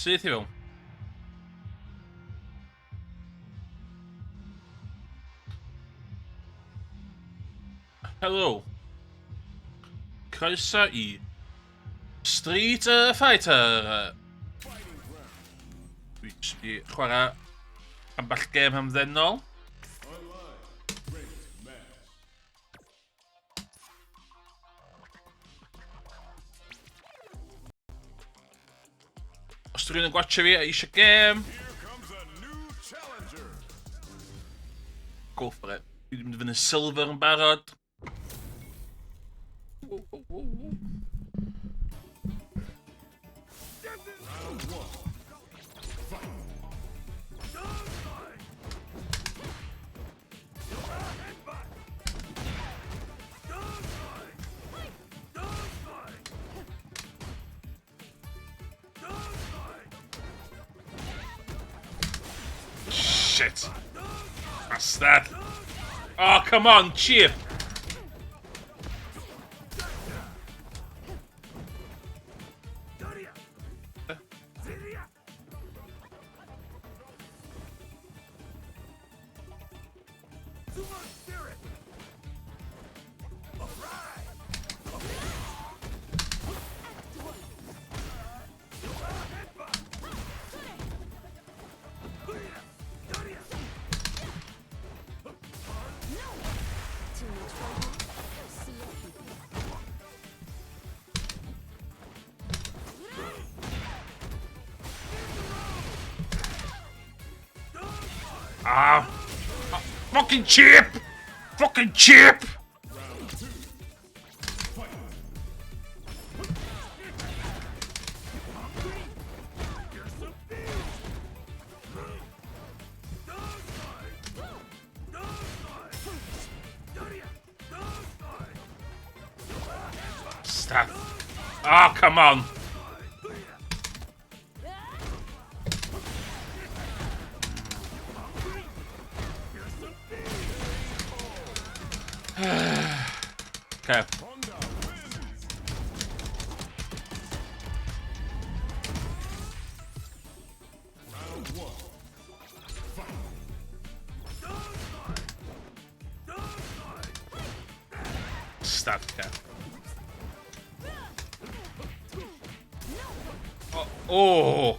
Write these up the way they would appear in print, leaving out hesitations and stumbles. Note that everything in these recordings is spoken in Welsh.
Syth i fewn. Helo. Croeso i Street Fighter. Dwi jyst i chwarae ambell gêm hamddenol. Os dwi'n yn gwatio fi a eisiau gêm... Go for it. Dwi wedi mynd fyny silver yn barod. Whoa, whoa, whoa, whoa. Round one. Fight. Shit. Bastard. Oh, come on, cheap. Ah! Fucking cheap! Fucking cheap! Stop. Oh, come on. Okay. Stop, yeah. Oh, oh.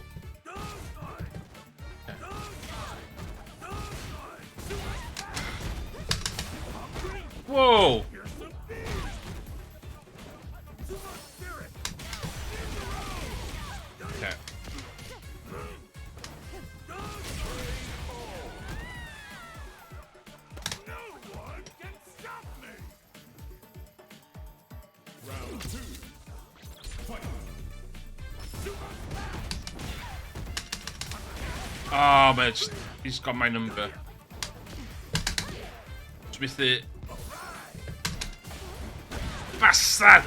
Whoa! Okay. No one can stop me. Round two. Fight. Oh, man, he's got my number. Smithy. Bastard!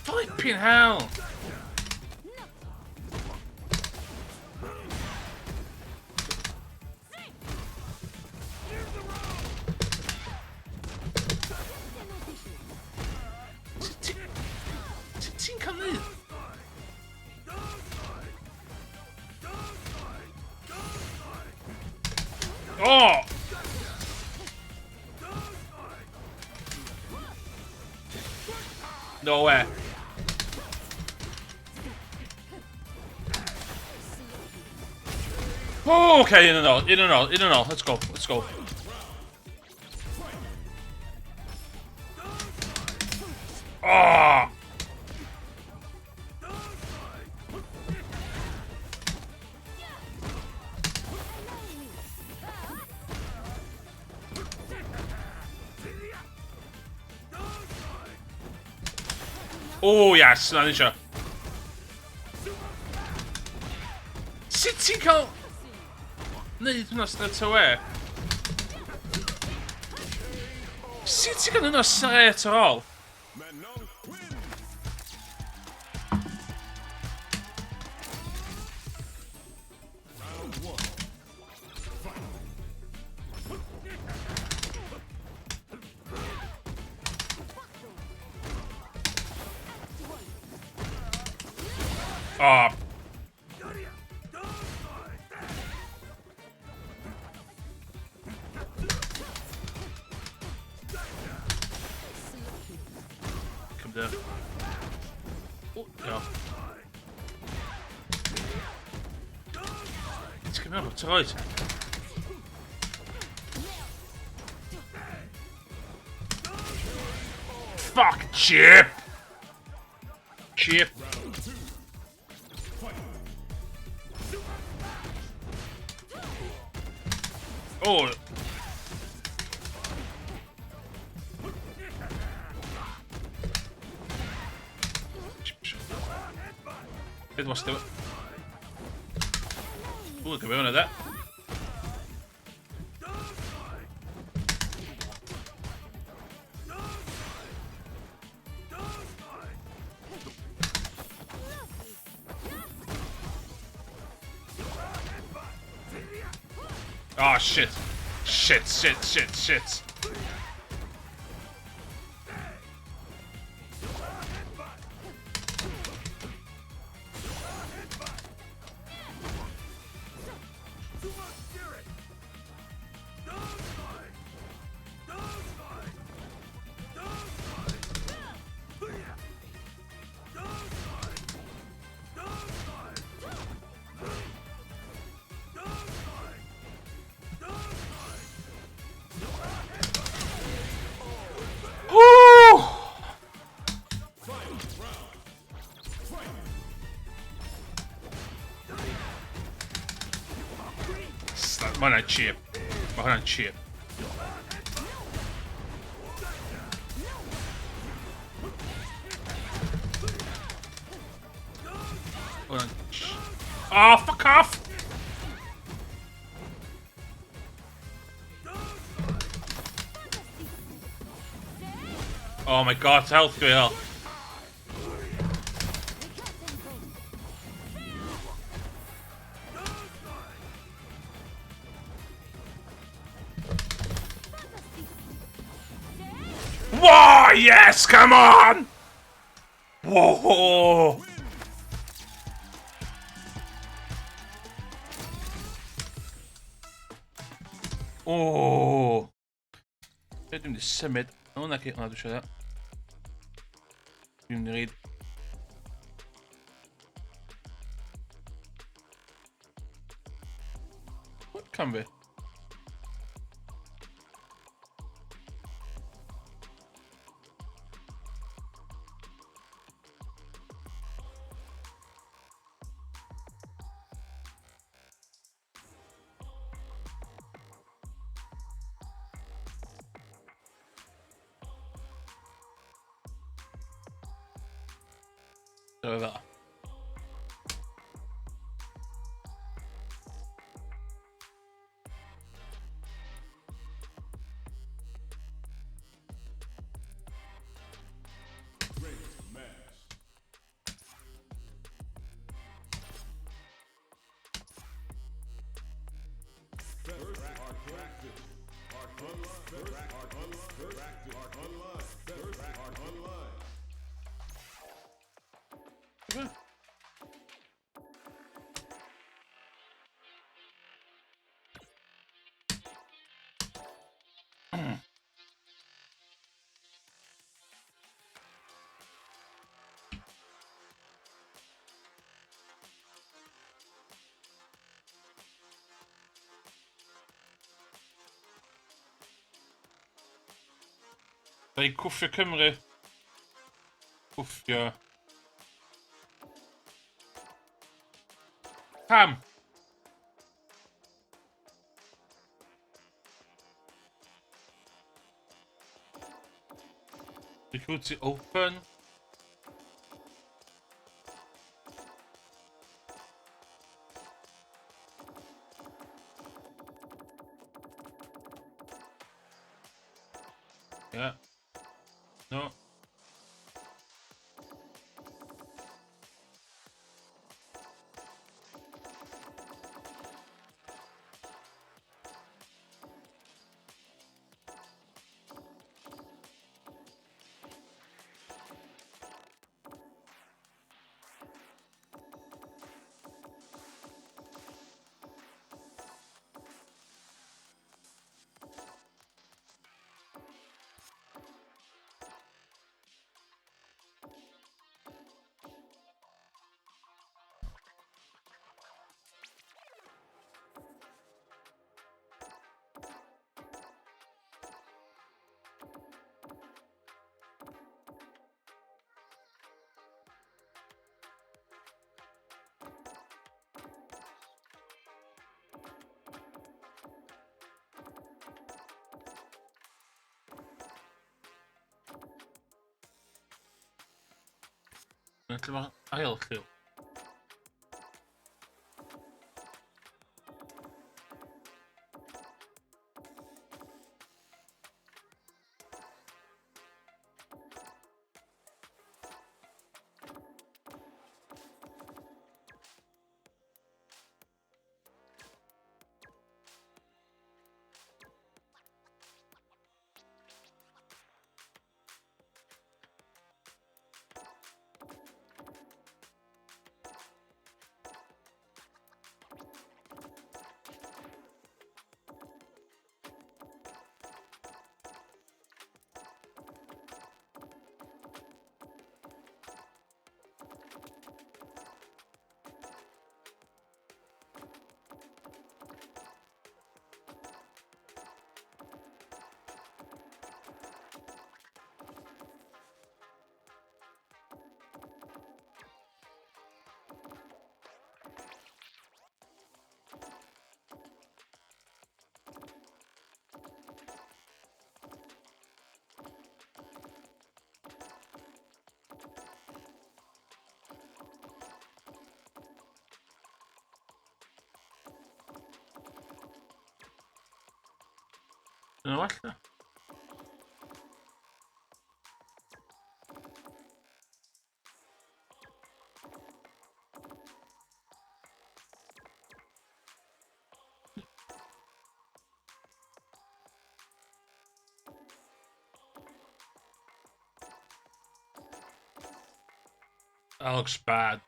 Flipping hell! Sut ti'n cael neud? Oh! No way. Oh, okay, in and out, in and out, in and out. Let's go, let's go. Oh! Oh, yes, na ni eisiau. Sut ti'n cael... Neud hwnna straight away? Sut ti'n cael hwnna straight ar ôl? Oh. Come down. Oh, no. It's coming up tight. Fuck, Chip! Chip. Oh. Beth wastad... Ww, gyfer hwnna da. Oh shit. Shit, shit, shit, shit. Woo! Mae hwnna'n cheap. Mae hwnna'n cheap. Hwnna'n... Oh, fuck off! Oh my god, health go hell. Whoa, yes, come on! Whoa! Oh! Be dwi'n mynd i symud? O, na ci, o, na, dwi eisiau da. Dwi'n mynd i reid. What can be? Dyma fel. Da ni'n cwffio Cymru. Cwffio. Pam? Security open. Yeah. No. Lle mae ail lliw? Dyna well da. That looks bad.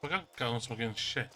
Mae gael yn smoking shit.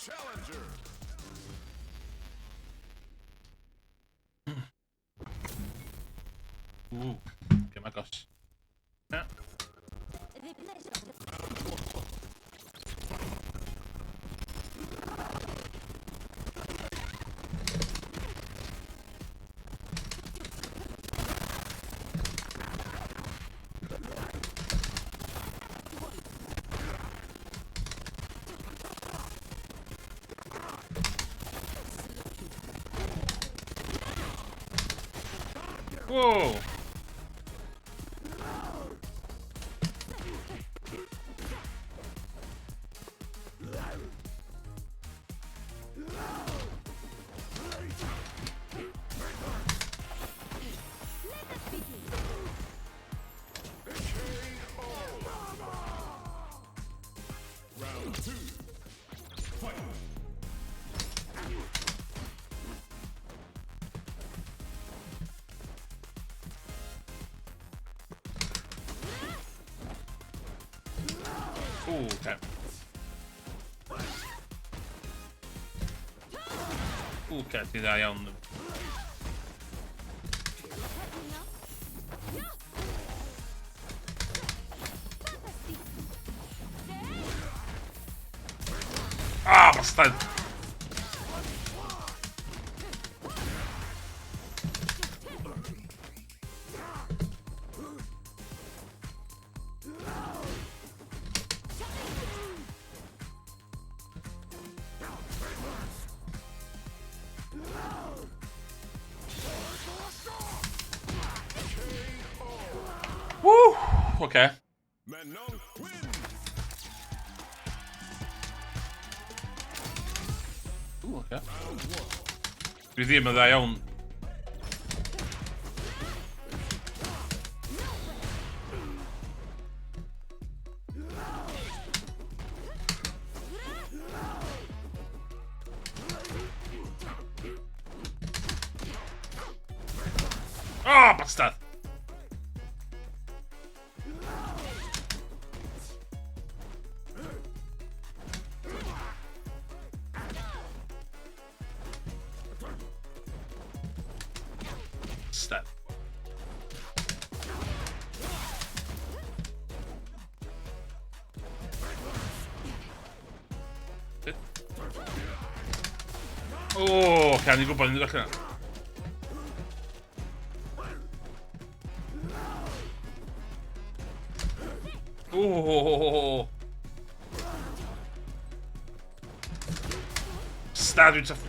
challenger. Ww, gem agos. Na. Whoa! Round two. Fight. Ooh, okay. Ooh, okay, ti dda iawn. Ah, bastard! Woo! Okay. Manon wins. Ooh, okay. Dwi ddim yn dda iawn. Oh, bastard! Step. O, oh, ni'n gwybod, ni'n ddechrau. O! Stab dwi'n tough.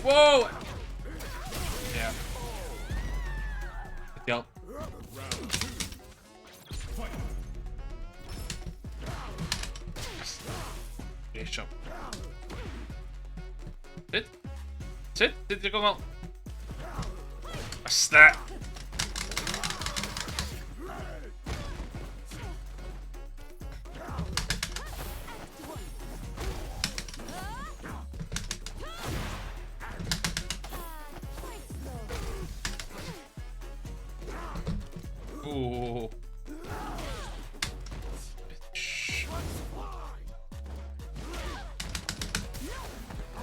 Whoa! Yeah. Diolch. Round two. Fight. Great job. Sut? Sut? Sut dwi'n gofal? Basta! Ooh. Bitch.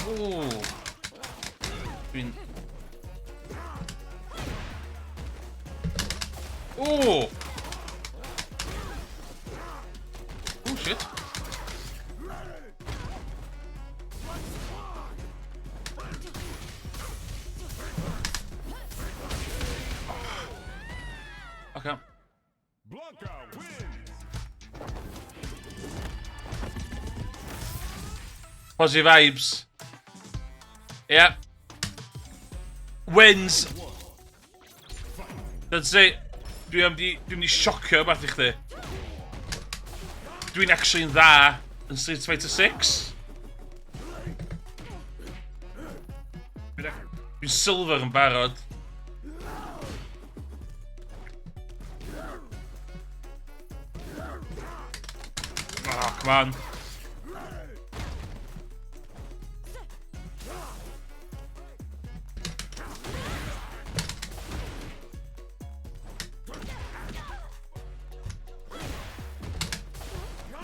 Ooh. Dwi'n... Ooh! Oh shit. Okay. Blanka wins. Positive vibes. Yeah. Wins. That's it. Dwi'n mynd i siocio beth i chdi. Dwi'n actually yn dda yn Street Fighter 6. Dwi'n silver yn barod. Oh, come on.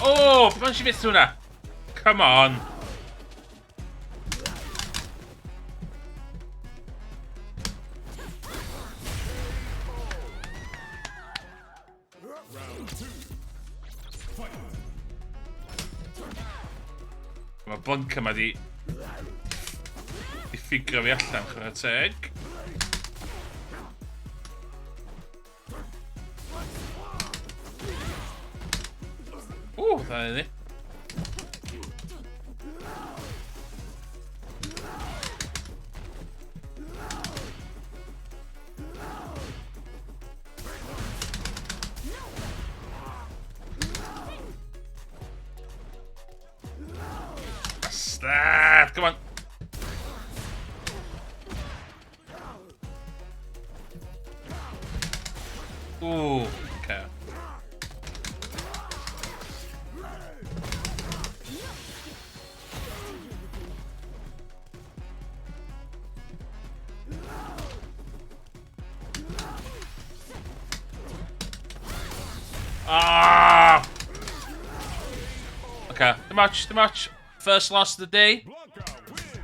Oh, beth mae'n si fyth hwnna? Come on. Mae Blanca ma di... di ffigur fi allan, chwarae teg. Ww, dda iddi. Bastard! Come on! Ooh, okay. Ah! Okay, the match, the match. First loss of the day.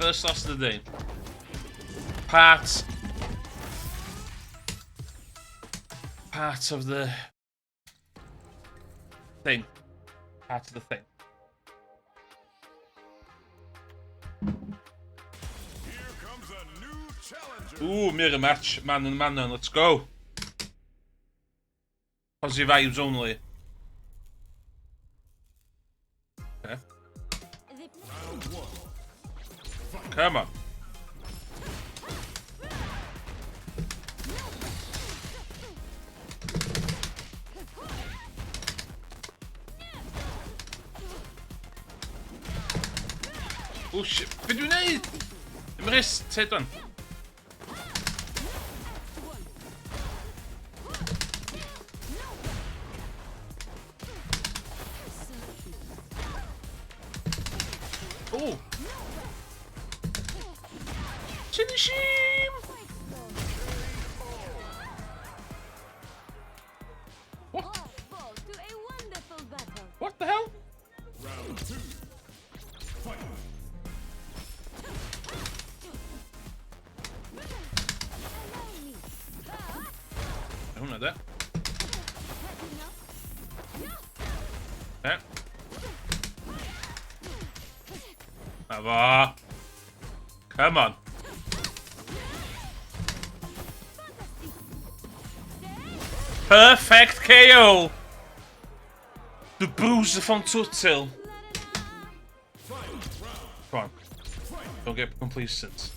First loss of the day. Part. Part of the thing. Part of the thing. Here comes a new challenger. Ooh, mirror match. Man and man on. Let's go. Positive vibes only. Okay. Round one. Come on. Oh shit, be dwi'n neud? Ymrys, tyd o'n. Oh! Finish him! What? All to a wonderful battle. What the hell? Round two. Fight. Allow me. Hwnna de. E. Na fo. Come on. Perfect KO! The Bruiser from Twtil. Come on. Don't get complacent.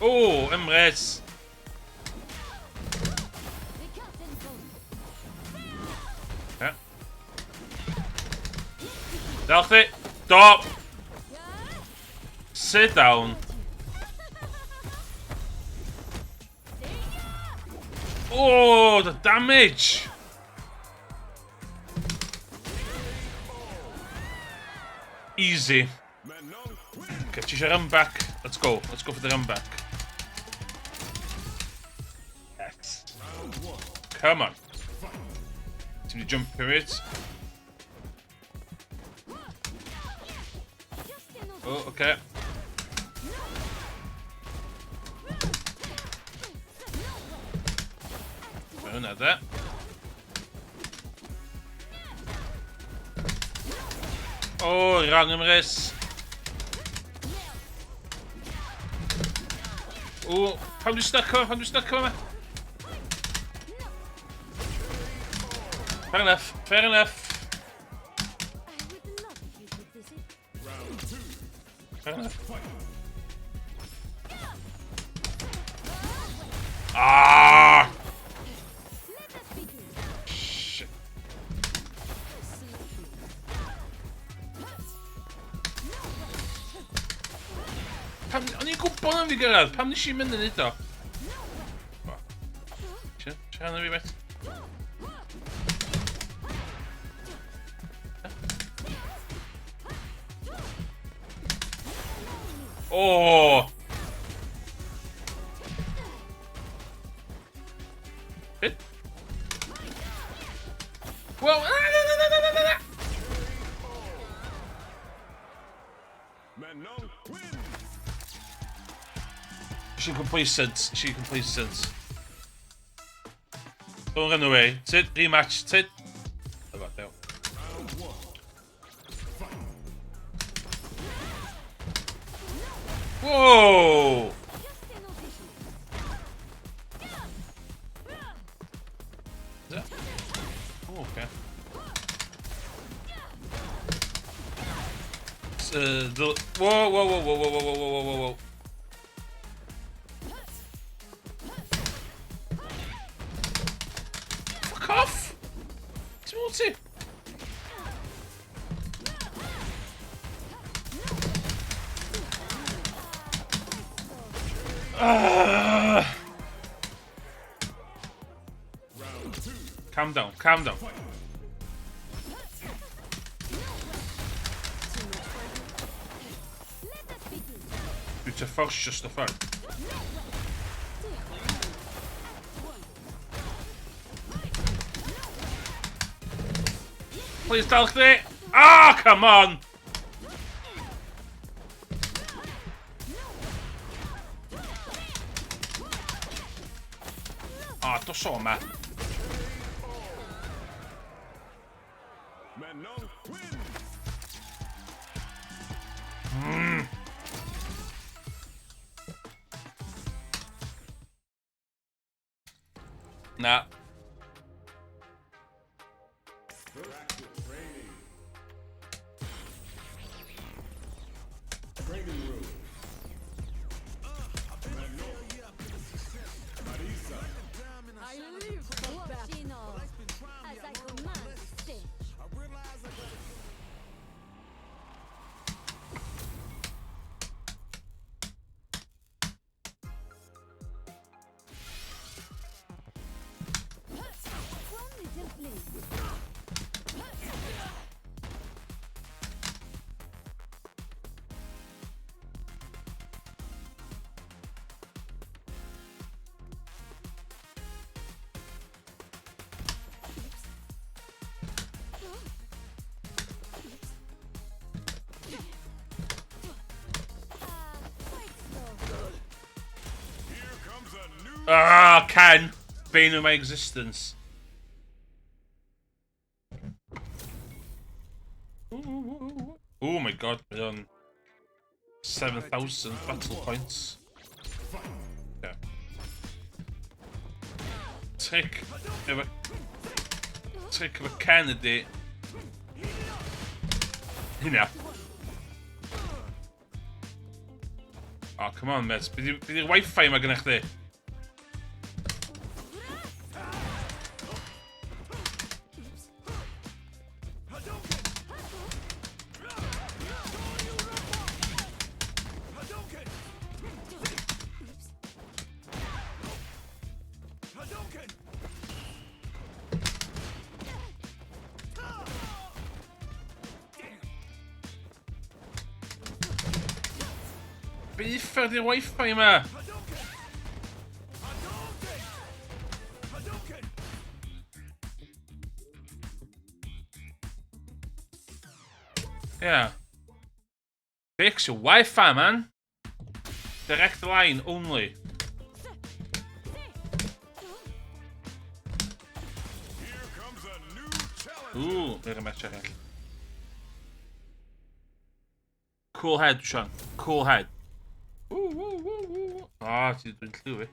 Oh, Emrys! The curtain falls. Yeah. Dal chdi! Stop! Sit down. Oh, the damage! Easy. Manon wins. Okay, ti eisiau run back? Let's go. Let's go for the run back. Yes. Round one. Come on. Ti'n mynd i jump it. Just another Oh, okay. Mae hwnna de. Oh, wrong Emrys. O, pam dwi'n stuck yma? Pam dwi'n stuck yma? Fair enough, fair enough. I would love if you could visit. Round two. Fair enough. Fight. Ah! Let us begin. Shit. Sleepy. Pam, o'n i'n gwybod am fi gyrraedd, pam nes i mynd yn neud o? O. Isio? Isio rhannu fi beth? O! Beth? Wel, na, na, na, na, na, na, na! Manon wins. She's complacent. She's complacent. Don't run away. Sit, rematch. Sit. Whoa! Just an audition. Is that? Oh, okay. The, whoa, whoa, whoa, whoa, whoa, whoa, whoa, whoa, whoa, whoa. Fuck off! Ti'n mwyn ti? Round two. Calm down, calm down. Fight. Too much for you. Let us begin. Dwi te fforsio stuff ar. No way. Act one. Please dal chdi! Ah, come on! Ah, dos o yma. Manon wins. Na. Practice training. Training room. Manon. Marisa. I live for Watching all as I command the stage. One little please. Quite slow. Here comes a new Ah, Ken! Bane of my existence. Oh my god, we're on 7,000 battle points. Yeah. Trick efo Ken ydi... Hynna. Oh, come on, mate. Be di'r wifi yma gynna'ch chdi? Be uffar di'r wifi yma? Yeah. Fix your Wi-Fi, man. Direct line only. Here comes a new challenger. Ooh, mae'n match arall. Cool head, Sean. Cool head. Ooh, ooh, ooh, ooh. Ah, ti dwi'n lliw fi.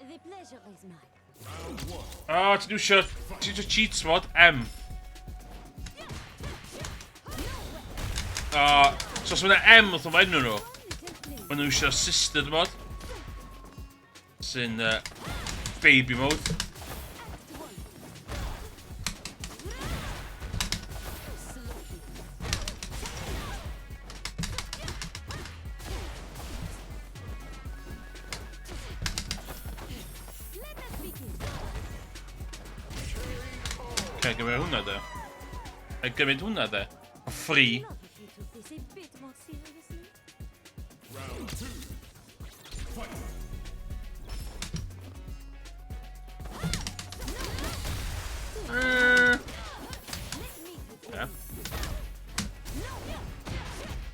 The pleasure is mine. Round one. Ah, ti'n iwsio... Ti'n iwsio cheat mod, M. Ah, so os mae'n M wrth o'n enw nhw, One little please. maen nhw iwsio assisted mod. Sy'n baby mode. Act one. Too sloppy. Let us begin. Okay, gymryd hwnna de. A gymryd hwnna de. For free. Love if you took this a bit more seriously. Round two. Fight. Let me put Yeah.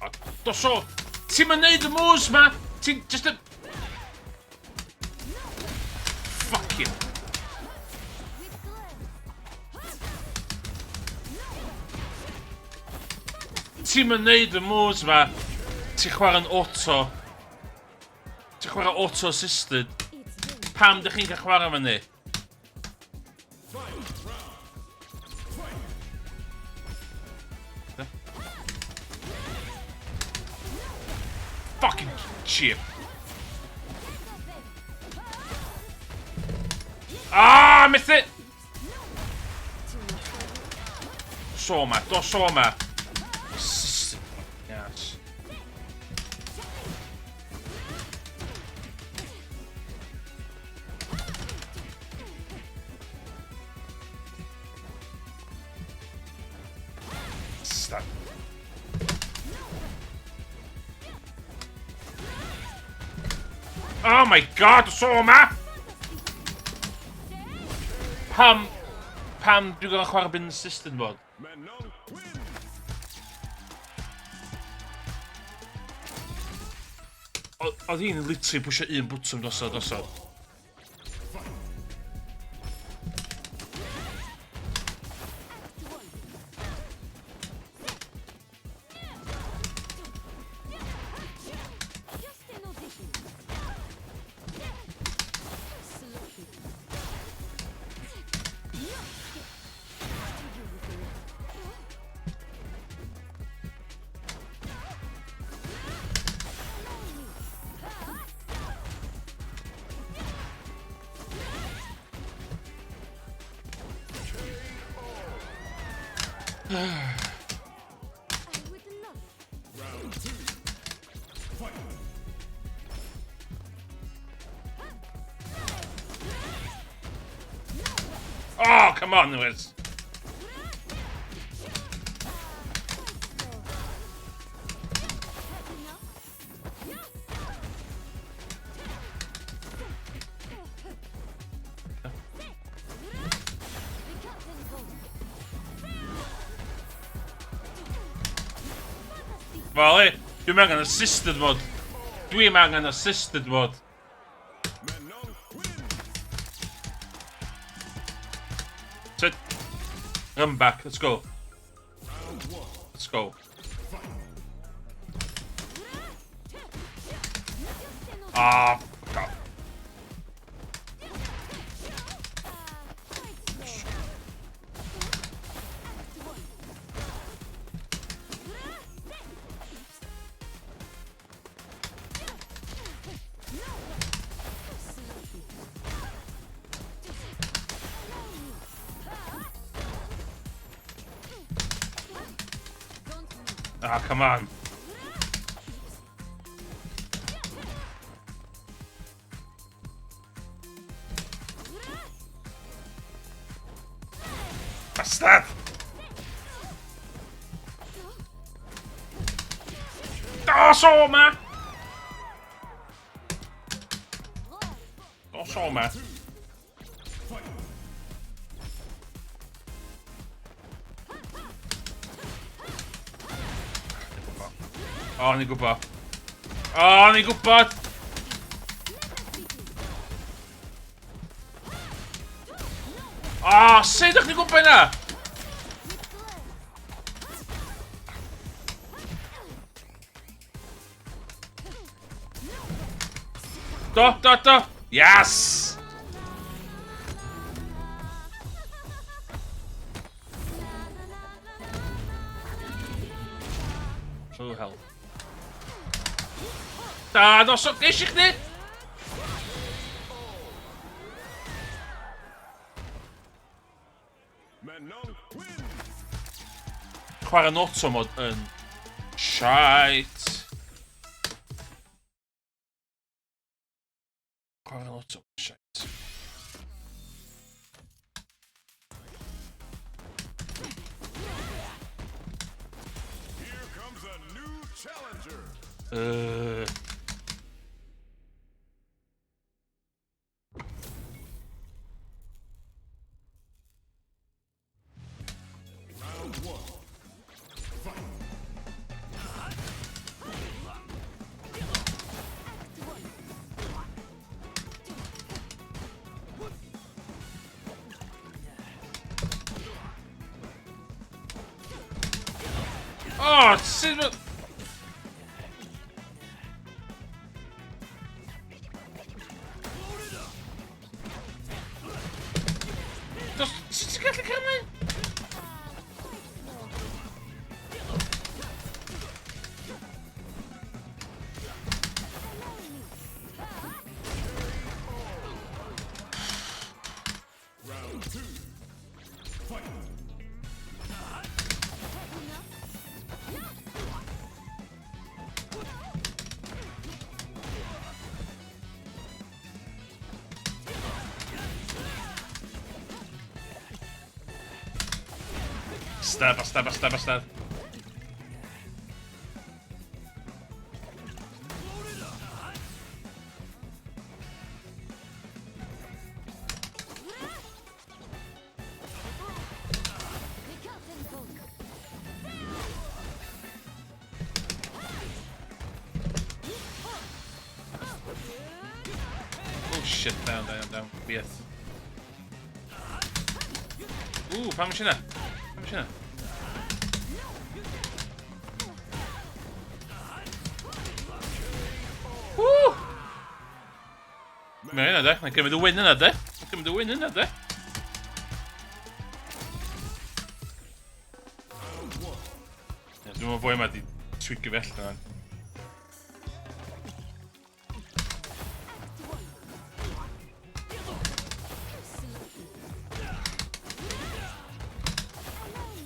A dos o! Ti'n mynd neud y moves ma! Ti'n just a... Fuck you. with grace. Ti'n mynd neud y moves ma! Ti'n chwarae'n auto. Ti'n chwarae auto-assisted. Pam dych chi'n cael chwarae fyny? Fucking cheap. Ah, methu! Soma, do soma. Yes. Stop. Oh my god, Soma! Pam... Pam dwi'n gorau chwarae bin assistant fod? Oedd hi'n literally pwysio un bwtwm drosodd drosodd. Round two. Fight. Oh, come on, Lewis. Wel, e, dwi'n angen assisted mod. Dwi'n angen assisted mod. Sit. Run back, let's go. Let's go. Ah, fuck off. Ah, come on. Bastard! Dos o ma! Dos o ma. O, ni'n gwybod. O, ni'n gwybod! O, sut ydych chi'n gwybod yna? Do, do, do! Yes! Oh, hell. Da, dos o, geis i chdi! Chwarae auto mod yn shite. Chwarae auto shite. Here comes a new challenger. Round one. Fight. Oh, sut ma... Dos, sut ti'n gallu cael ymlaen? Round two. Fight. Stab, stab, stab, stab. The curtain call. Oh shit, down, down, down. Yes. Ooh, pam eisiau na? Pam eisiau na? Woo! Mae yna de, mae'n gymryd y win yna de. Mae'n gymryd y win yna de. Ie, dwi'n meddwl boi yma di tweakio fi allan. Act one. Sloppy. Allow me.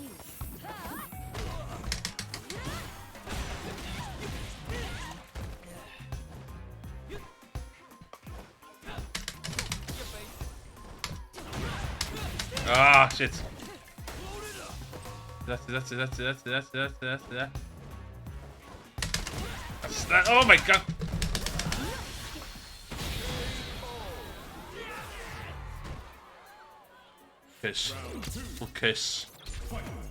Ah, shit. That's it, that's it, that's it, that's it, that's it, that's it, that's it. That's that. Oh my god! Kiss. Lucas.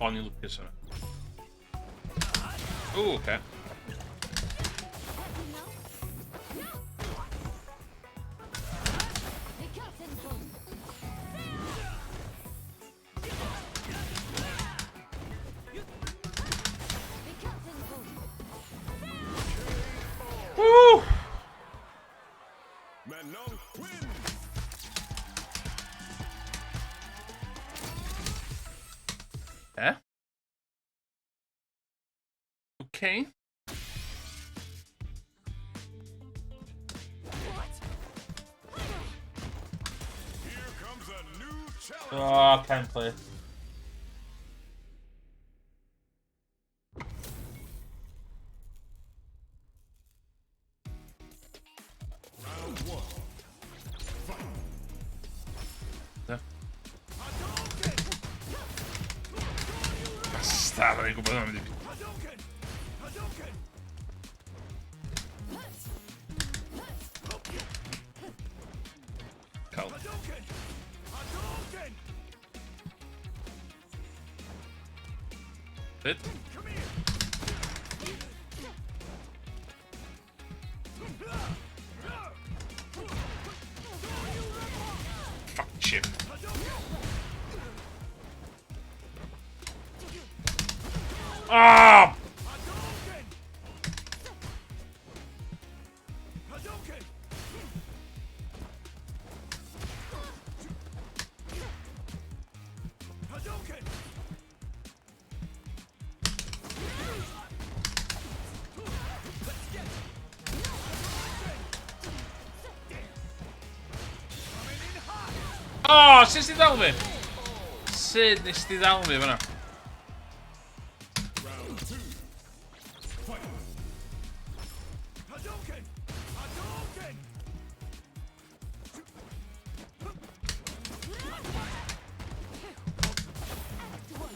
O'n i'n lwcus yna. Ooh, okay. Happy now? The curtain call. The curtain call. Woo! Manon wins. Eh? Okay. What? Here comes a new challenger. Oh, can't play. Round one. Fight. Da. Bastard, o'n i'n gwybod o'n mynd i... Hadouken! Hadouken! Cael. Hadouken! Hadouken! Fyd. Come here! Fuck chip. Ah! Hadouken! Hadouken! Hadouken! Let's get Coming in hot! Oh, sut ti ddal fi? Sut nes ti ddal fi fan'na? Round two. Fight! Hadouken! Hadouken!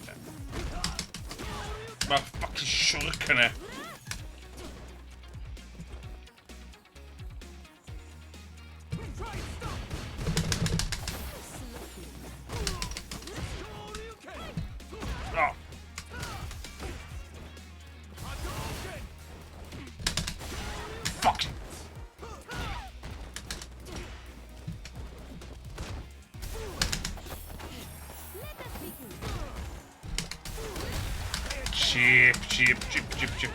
Act one. Mae fucking shuriken e. Try and stop! Sloppy. Shoryuken! Oh. Hadouken! Fuck. Let us begin. Chip, chip, chip, chip, chip.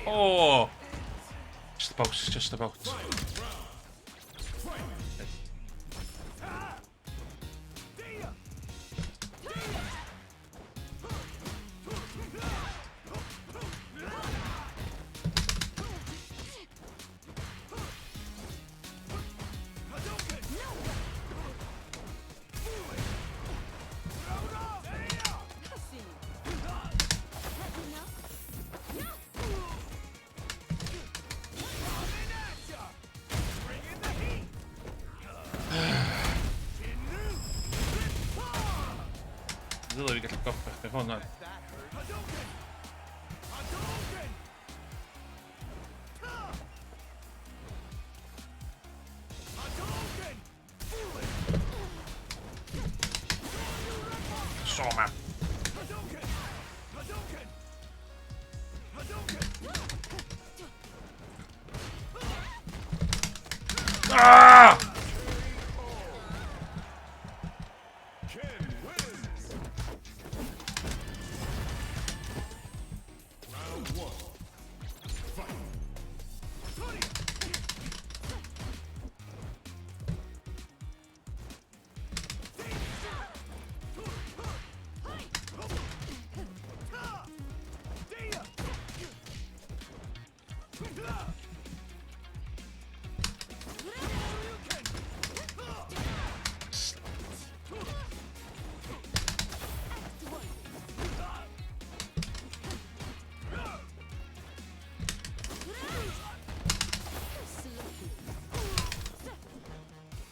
Oh. About, just about. Ddylai fi gallu gorffen chdi hwn wan. So man. Ah! Ken wins. Round one. Fight.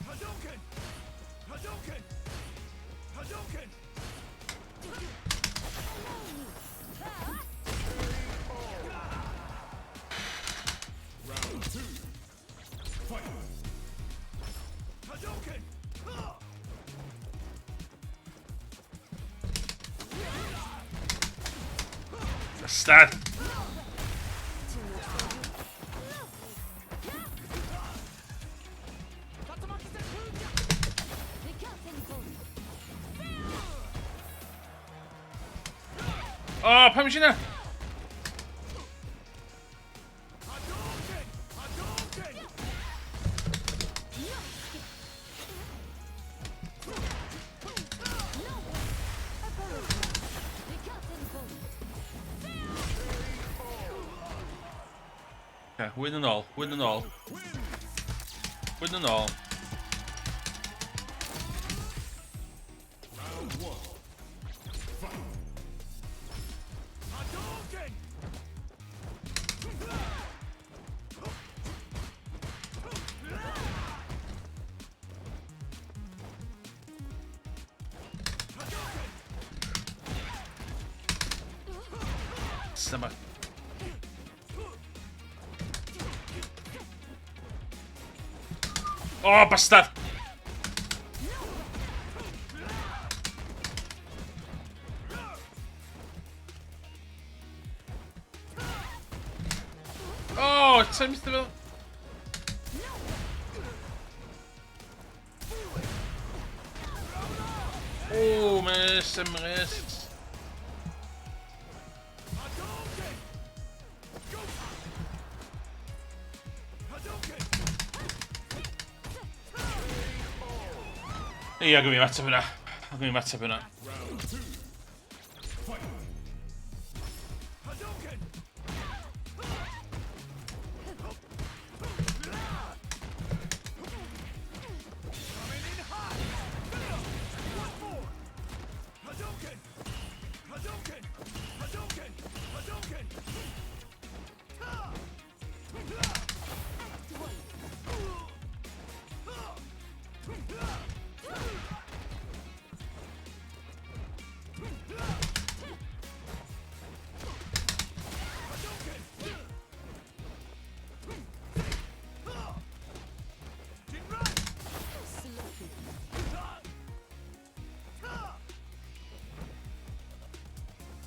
Hadouken! Hadouken! Hadouken! Round two. Fight! Hadouken! Bastard! Oh, pam eisiau yna? Hadouken! Hadouken! Okay, win yn ôl, win yn ôl. Win yn ôl. Round one. Fight! Hadouken! Hadouken! Symud. Oh, bastard! Oh, time's the... Oh, miss, miss. Hadouken! Go! Hadouken! Ie, gwyd i ateb yna. Gwyd i ateb yna. Round two. Fight! Hadouken! Coming in hot! One more! Hadouken! Hadouken! Hadouken! Hadouken! Hadouken! Jinrai! Sloppy.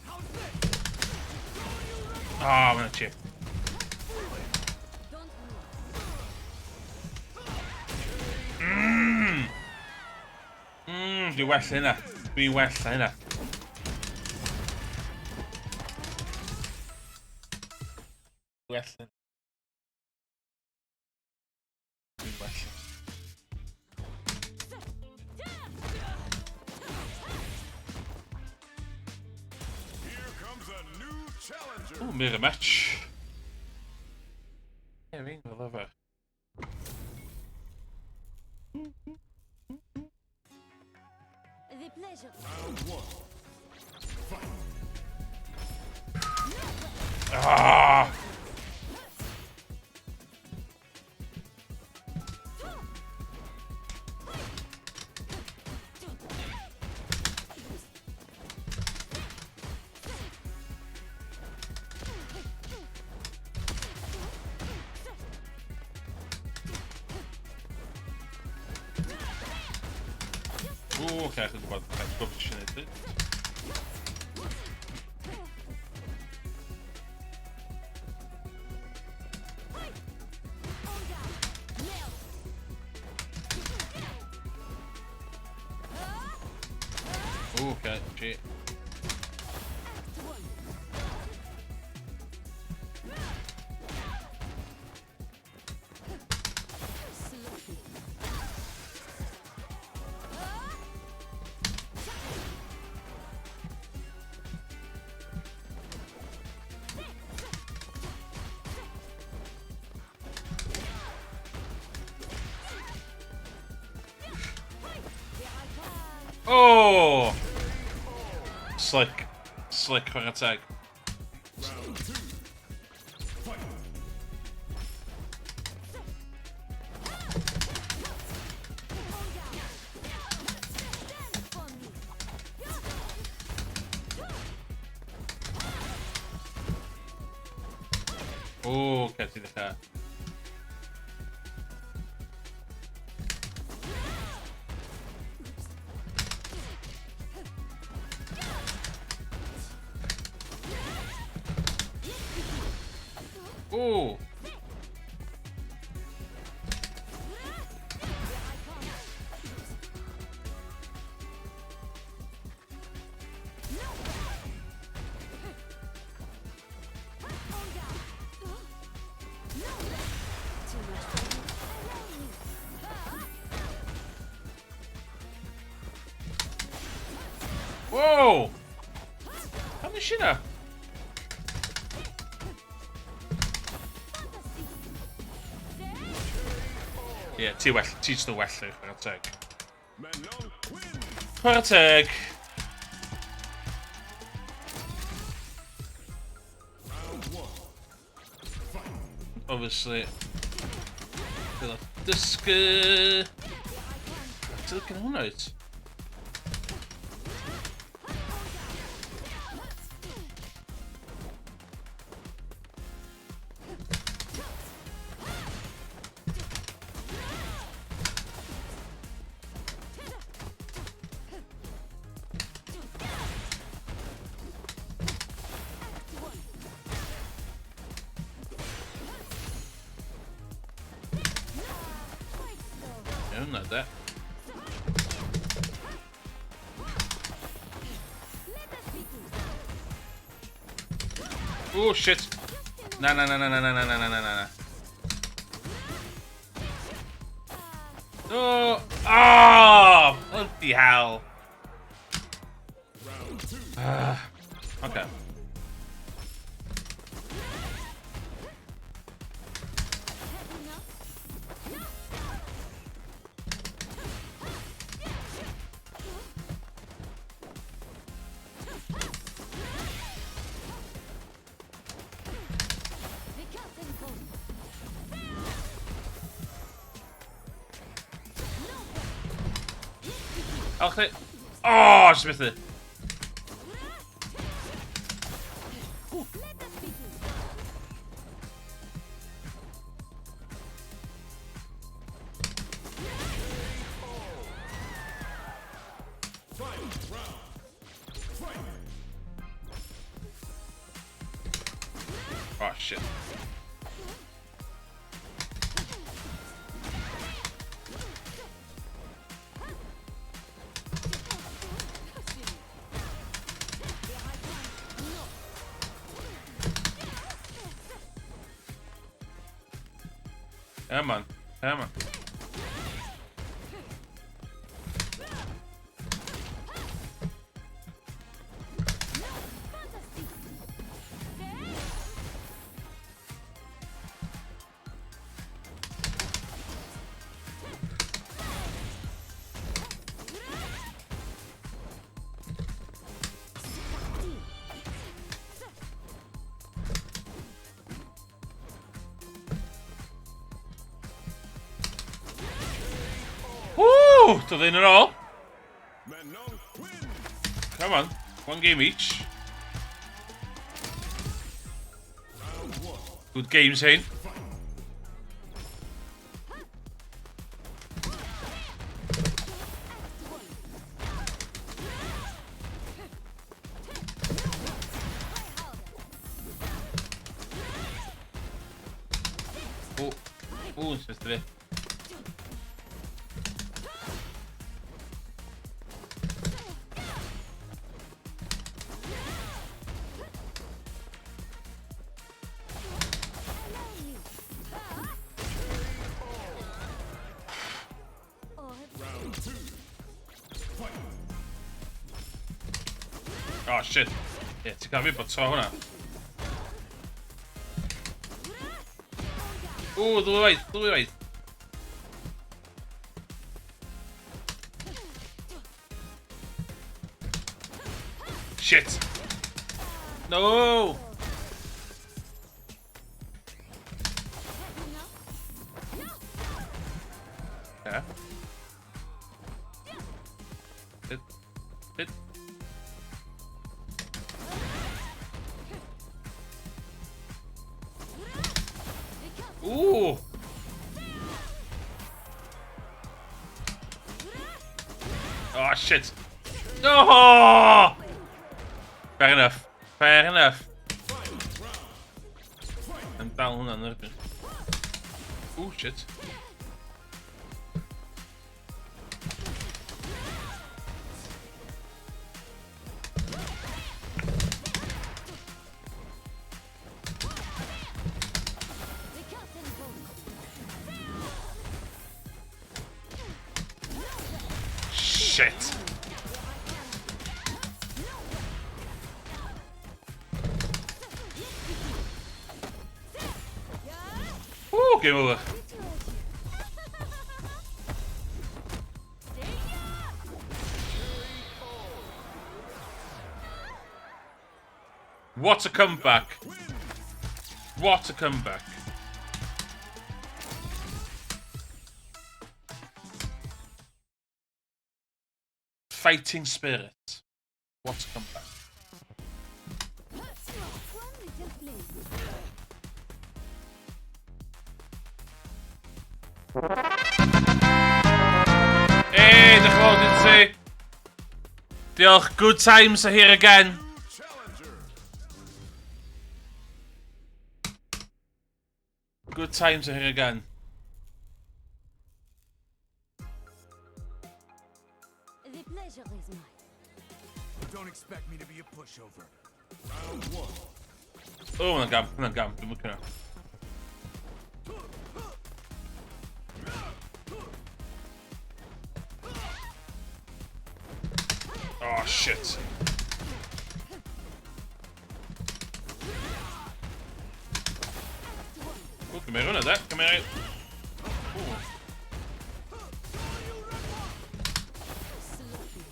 How's this? Ah, oh, mae'n chip. Don't move. Dwi'n well hynna. Dwi'n well hynna. Well hynna. There's a new challenger. Ooh, mirror match. Ie, fi'n gweld efo. The pleasure. Round one. Fight. Ah! Ww, oce, chi'n gwybod, chi'n gwybod beth sy'n neud. On guard. Now. Ww, oce, G. Act one. Sloppy. Here I come. Oh! Slick. Slick, chwarae teg. Round two. Fight. On guard. Stand for me. O, oce, ti ddechrau. O! Here I come. No. On guard. No. Too much for you. Allow me. Wow! Pam nes i na? Fantastic. Ie, yeah, ti well, ti jyst yn well i chwarae teg. Manon wins. Chwarae teg! Round one. Fight. Obviously. Bydd o dysgu. Ti'n licio hwnna wyt? Act one. Quite so. Ie, hwnna de. Let us begin. Oh, shit! Just Na, na, na, na, na, na, na, na, na, na, na. Oh! Oh! Bloody hell! Round two. Okay. Had enough? No. The curtain call. No. Let's begin. Al chdi. Oh, jyst methu. Let us begin. Final round. Fight. Oh, shit. Here I come. No. Come on. Come on. Fantastic. Woo! Doedd un yn ôl. Come on. One game each. Good games, hein? O, o, sister fi. Oh shit. Ie, ti'n cael fi bod tro hwnna. Ww, ddwy waith, ddwy waith. Shit. No! Yeah. Hit. Hit. Ooh! Oh shit. No! Fair enough. Fair enough. I'm dal hwnna'n erbyn. Ooh, shit. Shit. Ooh, game over. What a comeback. What a comeback. Fighting spirit. What a comeback. One little please. Hey, diolch yn fawr i ti. Diolch. Good times are here again. Challenger. Good times are here again. The pleasure is mine. Don't expect me to be a pushover. Round one. Oh, hwnna'n gamp, hwnna'n gamp. Dwi'n licio hwnna. Oh, shit. O, gymryd hwnna, de. Gymryd... Ooh. Sloppy.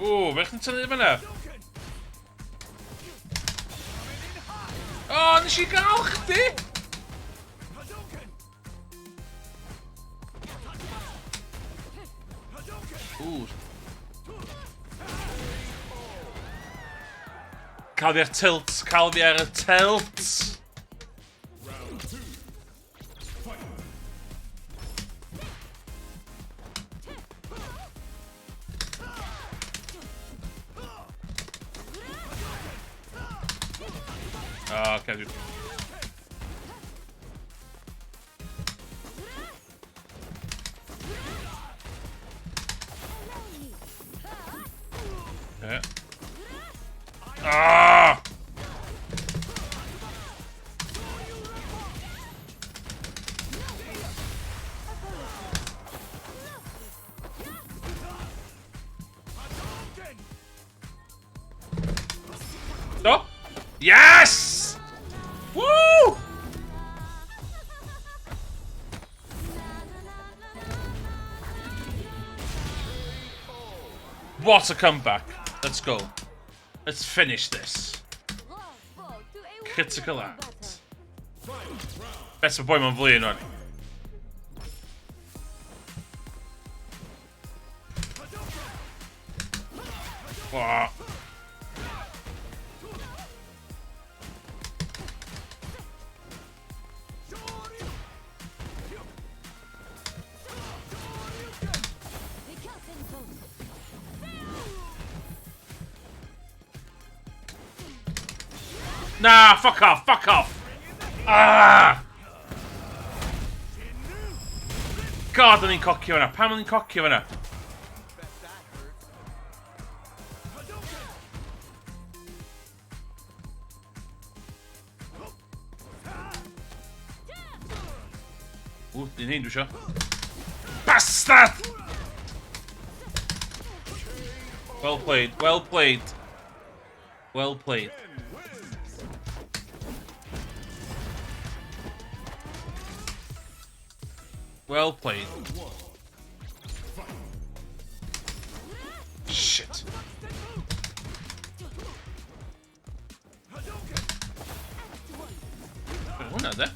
Ww, fe chdi'n tynnu fyna? O, nes i gael chdi! Hadouken! Hadouken! Ww. Cael fi ar tilt, cael fi ar y tilt! Round two. Fight. O, oce, dwi... Allow me. Ie. Ah! Hadouken! Do? Yes! Woo! What a comeback. Let's go. Let's finish this. Bravo. Critical art. Beth mae boi ma'n flin o'n. Wah. Na, fuck off, fuck off! Ah! God, o'n i'n cocio fyna. Pam o'n i'n cocio fyna? Ww, dyn hyn dwi isio. Bastard! Well played, well played. Well played. Well played. Shit. Be' hwnna de?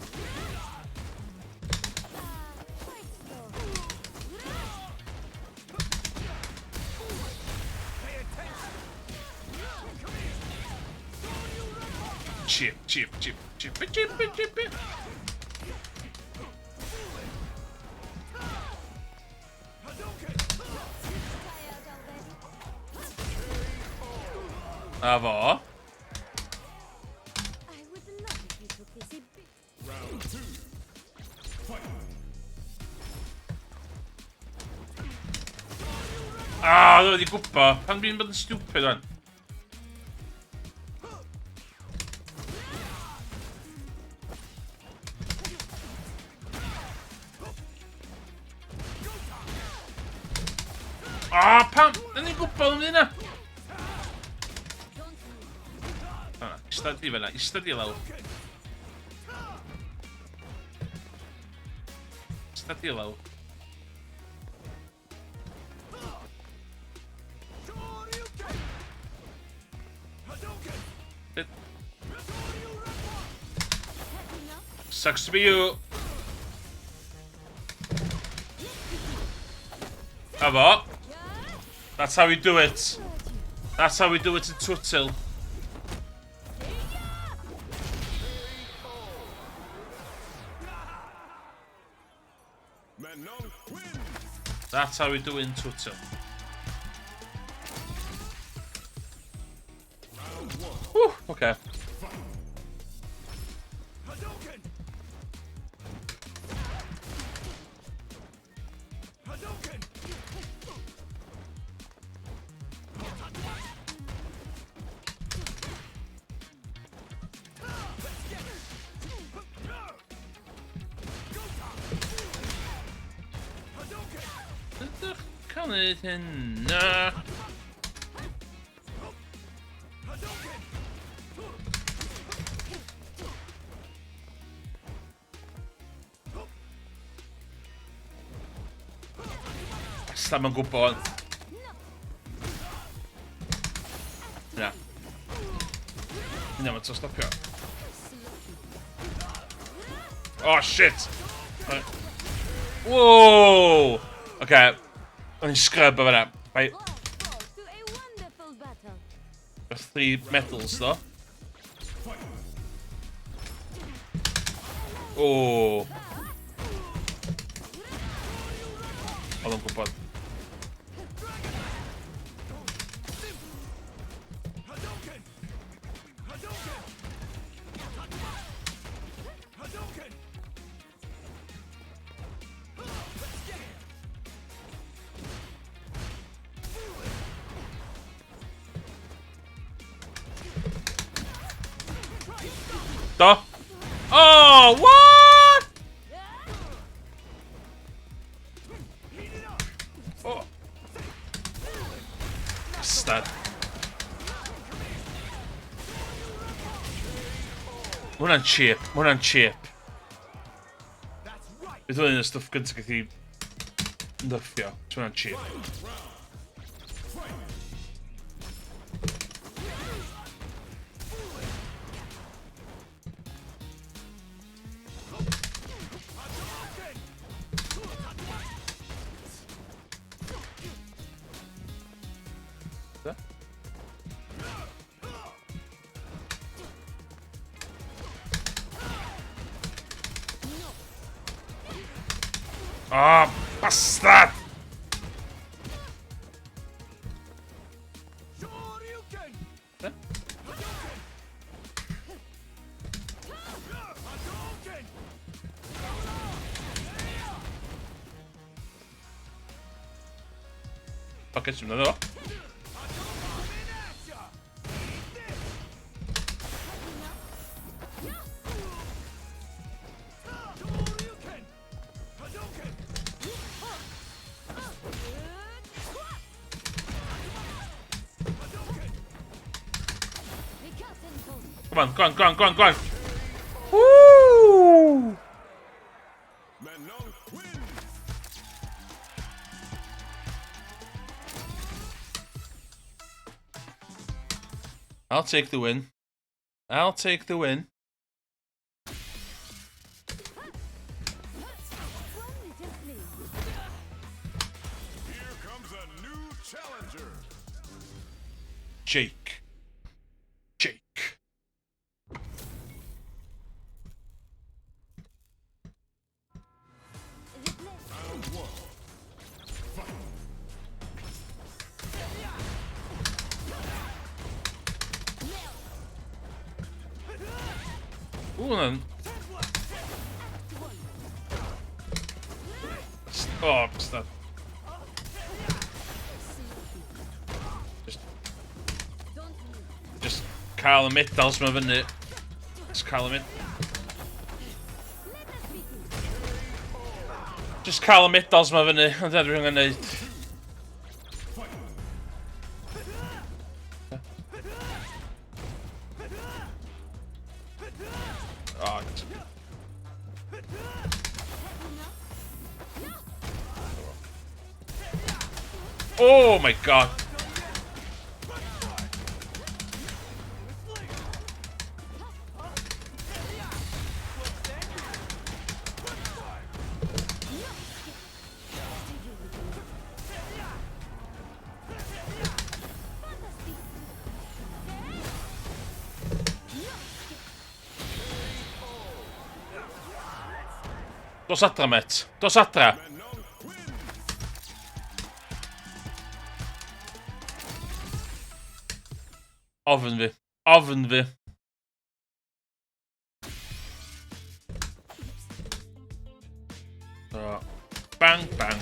Chip, chip, chip, chip, chip, chip, chip. Na fo. I would love if you took this a bit. Round two. Fight. Ah, oedd wedi gwybod. Pan dwi'n bod yn stupid o'n. Ah, pam? Da ni'n gwybod am hynna. Don't move. Na, ista di fyna, ista di lawr. Ista di lawr. It sucks to be you. Efo. That's how we do it. That's how we do it in Twthill. Manon wins. That's how we do it in Twthill. Round one. Whew, okay. Fight. Hadouken! Hadouken! Ydych cael neud hynna? Hadouken! Slam yn gwybod. Na. Hynna mae'n stopio. Oh shit! Right. Whoa! Okay. O'n i'n scrub o fyna. By All fall to a wonderful battle. three medals, though. Fight. Oh. Oedd o'n gwybod. Hadouken! Hadouken! Hadouken! Let's get it! Do. Oh, what? Heat it up! Oh. Bastard. Mae hwnna'n cheap. Mae hwnna'n cheap. That's right! Bydd hwnna'n y stwff gyntaf gath i nerfio. Mae hwnna'n cheap. Round. Fight. Oh, bastard! Shoryuken! Eh? Hadouken! Hadouken! Fuck it, dwi'n dod. Hadouken at ya! Eat this! Shoryuken! Hadouken! Hadouken! Come on, go on, go on, go on, go on. Woo! Manon wins. I'll take the win. I'll take the win. Here comes a new challenger. Jake. Jake. Round one. Fight. Ooh, then. Oh, bastard. Just cael y medals ma fyny. Just cael y med... Just cael y medals ma fyny. Ond dyna dwi'n angen neud. Oh, oh my god. Dos adra, met. Dos adra. Manon wins. Ofn fi. Ofn fi. So, bang, bang.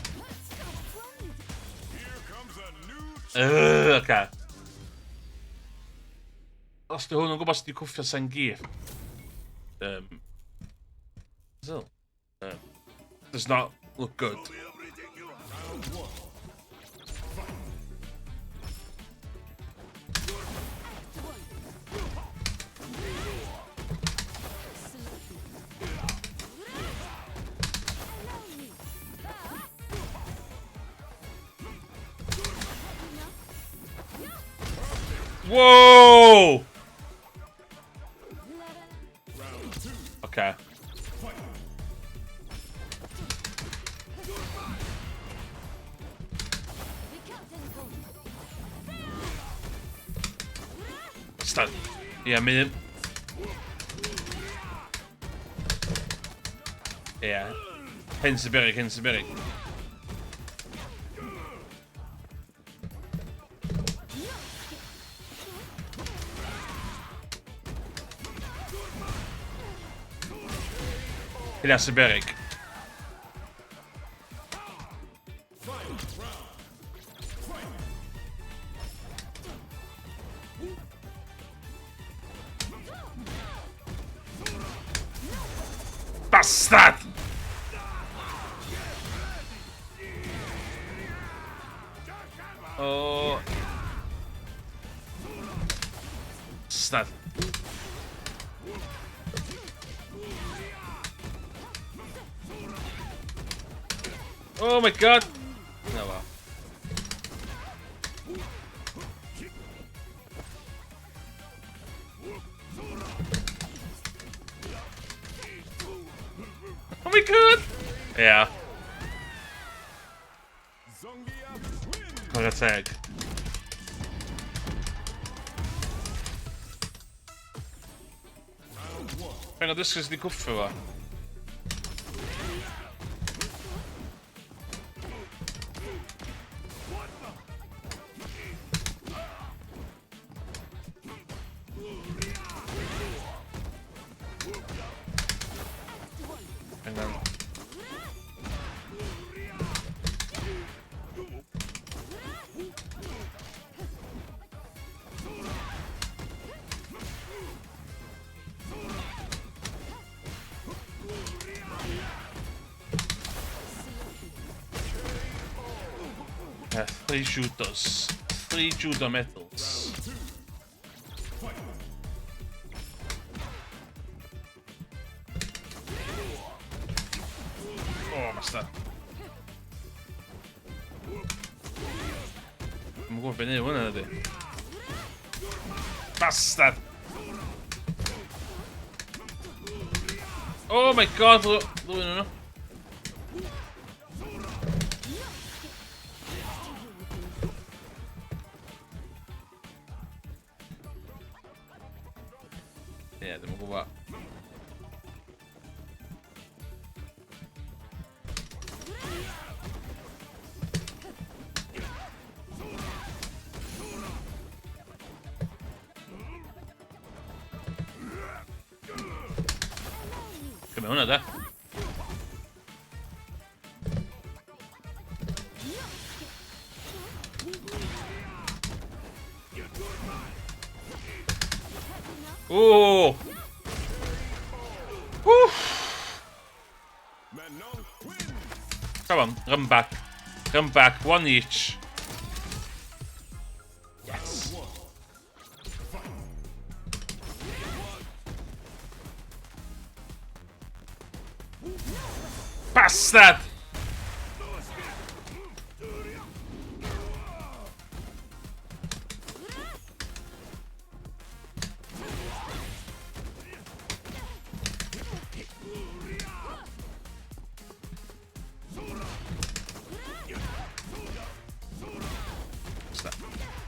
Here comes a new Ugh, okay. Os di hwn yn gwybod sut i cwffio Zangief. Still, does not look good. round one. Fight. Whoa! Round two. Okay. Fight. Start. Yeah, mi... Yeah. Hyn sy'n beryg, hyn sy'n beryg. Hynna sy'n beryg. Final round. Fight. Bastard! Oh. Bastard. Oh my god! Oh well. Oh my god! Yeah. Zangief wins. Chwarae teg. Round one. Faint o ddysgu sydd wedi cwffio fo? Three judos. Three judo medals. Oh, master. Dwi'n gwybod beth neu hwnna ydy. Bastard! Oh my god, ddwy'n nhw. Ie, yeah, ddim yn gwybod. Cymryd hwnna, da. Ooh! Woo! Come on, run back. Run back, one each. Yes. Bastard!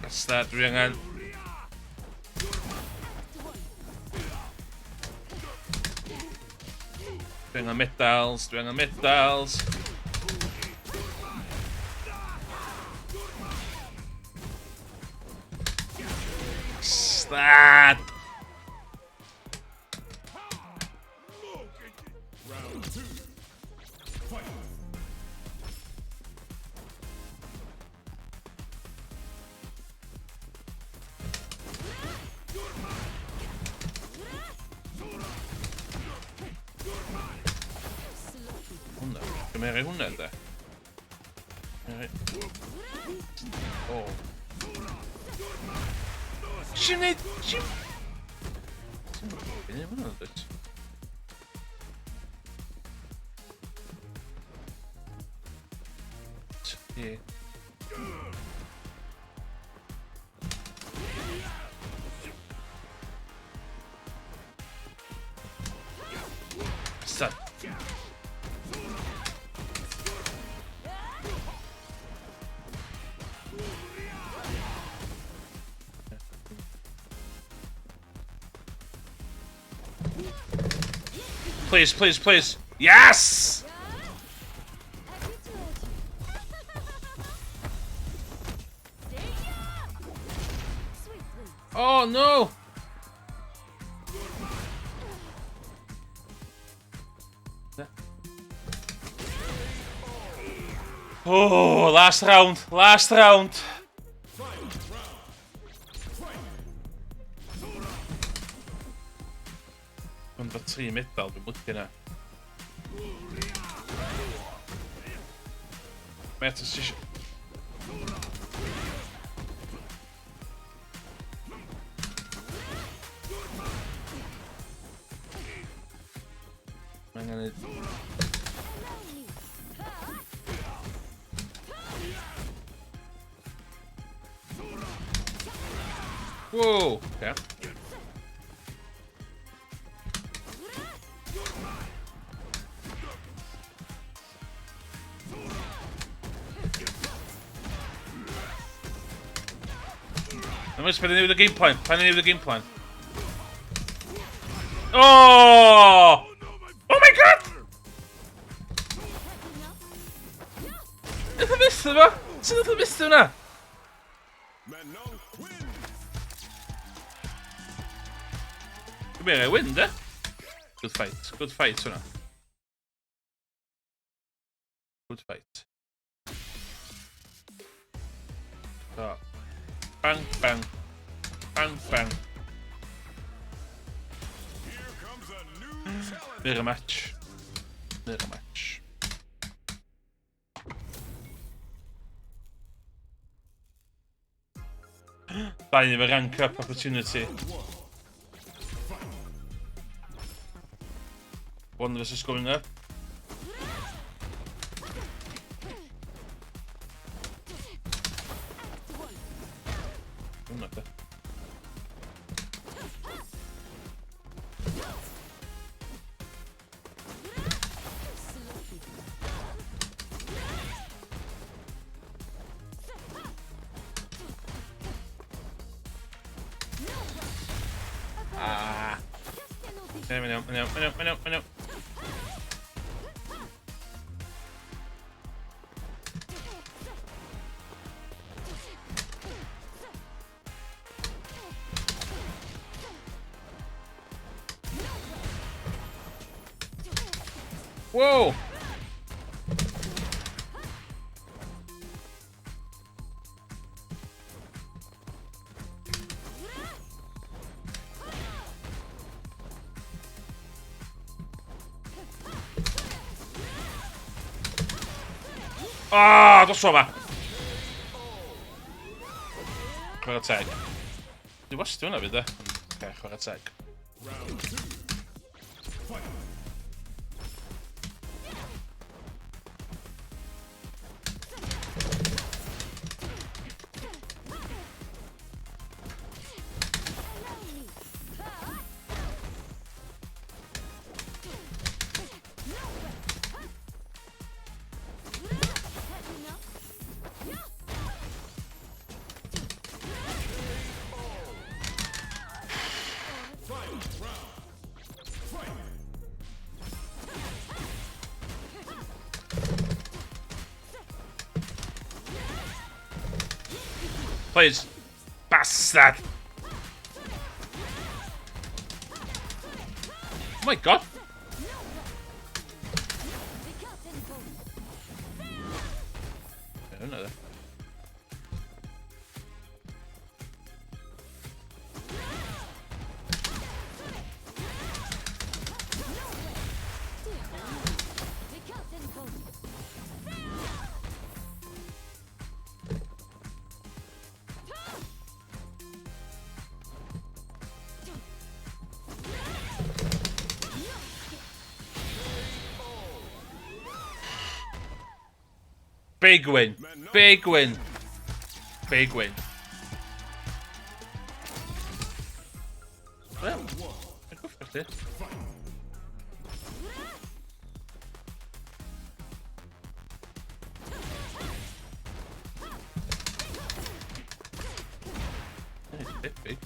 Bastard. Dwi angen... Dwi angen medals, dwi angen medals. Bastard! Round two. Fight. Hwnna. Gymera hwnna, da. O. Si'n neud... Si'n... Si'n neud hwnna, dwyt? Ie. Bastard. Please, please, please. Yes! Oh no! Oh, last round, last round. Ond fo tri medal, dwi'n licio na. Met, os ti isio... Mae angen neud... Whoa! Okay. I'm just putting the game plan. Planning the game plan. Oh! Oh my god! Nath o fyth efo? Sut nath o fyth hwnna? Manon wins. Dwi'n meddwl win, de? Good fight. Good fight hwnna. Good fight. So, bang, bang. Bang, bang. Here comes a new challenger. Mirror match. Mirror match. Dau ni efo rank up opportunity. One versus going up. Hwnna de. Ah. Mae'n iawn, mae'n iawn, mae'n iawn, mae'n iawn, mae'n iawn. Whoa! Ah, dos yma! Chwarae teg. Dwi wastio hwnna fyd e. Oce, chwarae teg. Round two. Fight. Final round. Fight. Please. Bastard! Oh my god! I don't know. Big win. Big win. Big win. Well, I go for it. It's a bit big.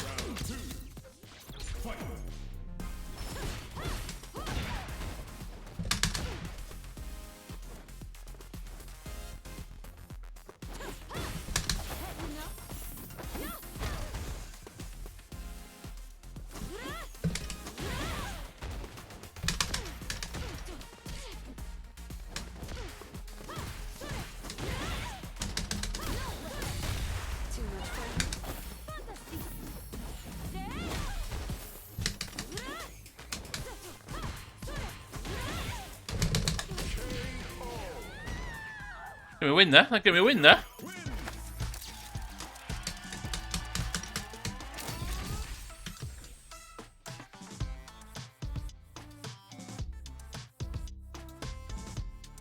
Round two. Fight. Too much fun. Give me a win there. Give me a win there.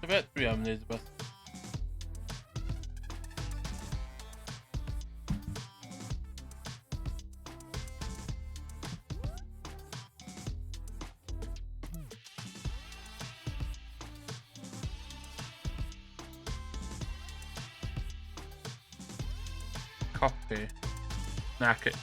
Beth dwi am wneud rhywbeth. Copy. Nac.